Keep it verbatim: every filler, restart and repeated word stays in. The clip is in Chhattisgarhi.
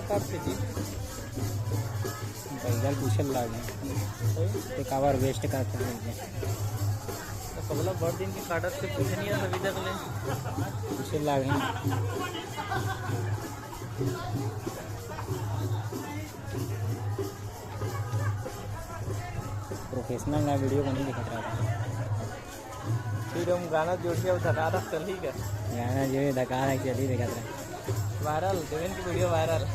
काट के जी। पैदल पूछे लागे। सही। ते काबर वेस्ट करत हे? तो कबला बड़ दिन के काटत से पूछे नहीं है अभी तक ले। पूछे लागे। प्रोफेशनल ना वीडियो को नहीं दिखत रहा। फिर हम गाना जोड़िए, वो धकाधक चलही का? गाना जो है धकाधक चलही, देखत रहा। वायरल, देवेन की वीडियो वायरल।